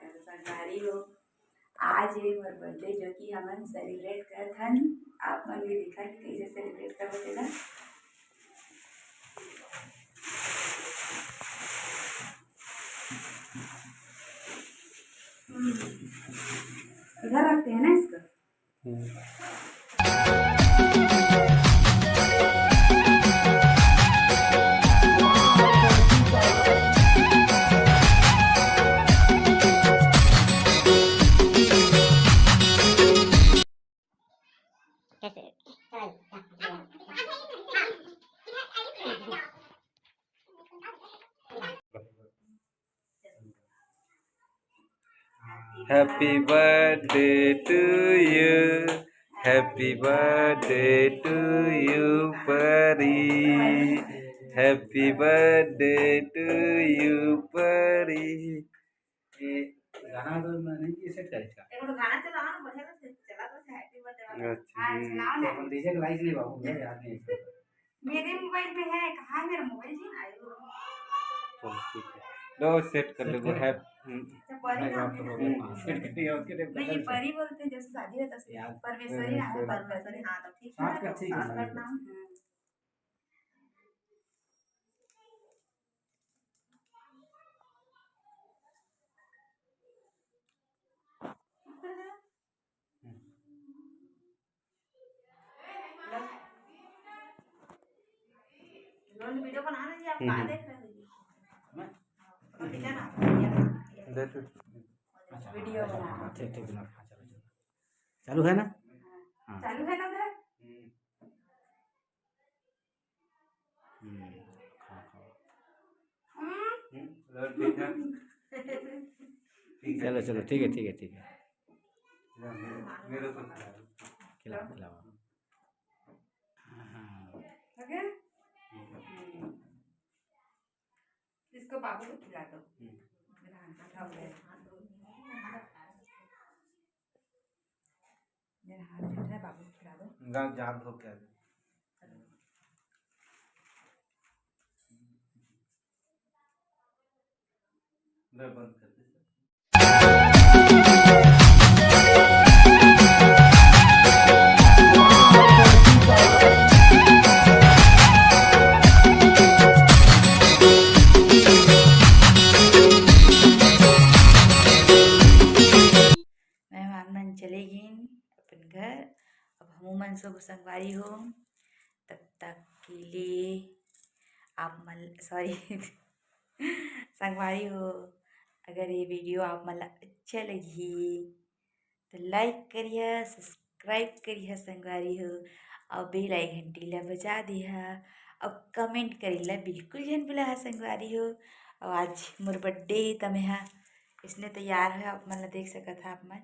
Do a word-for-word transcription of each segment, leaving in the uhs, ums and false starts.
संगवारी हो, आज ये मोर बर्थडे जो कि हमन सेलिब्रेट करत हन, आप मन भी दिखा कि कैसे सेलिब्रेट करत तेला। हम्म, इधर रखते हैं ना इसको। Happy birthday to you. Happy birthday to you, Pari. Happy birthday to you, Pari. ये गाना तो मैं नहीं, ये सेट करेगा। एक गाना चलाओ ना, बढ़िया से चला दो, हैप्पी बर्थडे वाला। अच्छा, हाँ, हम्म। चलाओ ना। तो हम डीजे के लाइक नहीं बाबू, मुझे याद नहीं है। मेरे मोबाइल में है, कहाँ है मेरा मोबाइल जी? चलो, ठीक है, लो, सेट कर ले, वो है। हम्म। अच्छा, परी नाम है। हम्म, सेट कर दिया, उसके लिए नहीं, बदल से। परी बोलते हैं, जैसे शादी रहता है, यार, परमेश्वरी नाम है, परमेश्वरी। परमेश्वरी, हाँ, तो ठीक है, आपका तो ठीक है। शॉर्टकट नाम। हम्म। वीडियो बना रहे हैं, आप कहाँ देख रहे हैं? मैं? वीडियो बना। हाँ, ठीक, ठीक, बना। हाँ, चलो, चलो। चालू है ना? हाँ। चालू है ना उधर? हम्म। हम्म, खाओ, खाओ। हम्म। हम्म, चलो, ठीक है। ठीक है, चलो, ठीक चलो, है। ठीक है, ठीक है, ठीक है। मेरे, मेरे को खिला दो। खिलाओ, खिलाओ। हाँ। हो गया? हम्म। हम्म। इसको बाबू को खिला दो। हम्म। मेरा हाथ उठा हुआ है। मेरा हाथ उठा है, बाबू को खिला दो। गा-, जा धो के आ जा। ले, बंद कर दे। मेहमान मन चले गिन अपन घर, अब हमू मन सोबो संगवारी हो। तब तक के लिए आप मन, सॉरी, संगवारी हो, अगर ये वीडियो आप मन ला अच्छा लगही तो लाइक करिहा, सब्सक्राइब करिहा संगवारी हो, अउ बेल आइकन घंटी ला बजा दिहा, अउ कमेंट करे ला बिल्कुल झन भुलाहा संगवारी हो। अउ आज मोर बर्थडे, त मैं हा इसने तैयार है, आप मन ला देख सकत हा आप मन।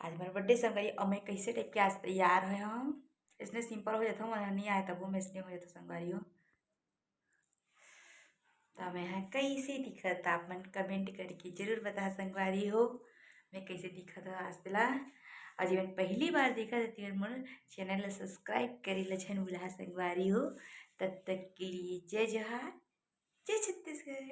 आज मोर बर्थडे संगवारी, अउ मैं कैसे टाइप के आज तैयार होय हूँ, इसने सिंपल हो जाता हूँ, नहीं आए तब मैं इसने हो जाता संगवारी हो। त मैं हा कैसे दिखत, आप मन कमेंट करके जरूर बता संगवारी हो, मैं कैसे दिखत हो आज तेला। अउ जेमन पहली बार देखत हो, तेमन मोर चैनल ला सब्सक्राइब करे ला झन भुलाहा संगवारी हो। तब तक के लिए जय जोहार, जय छत्तीसगढ़।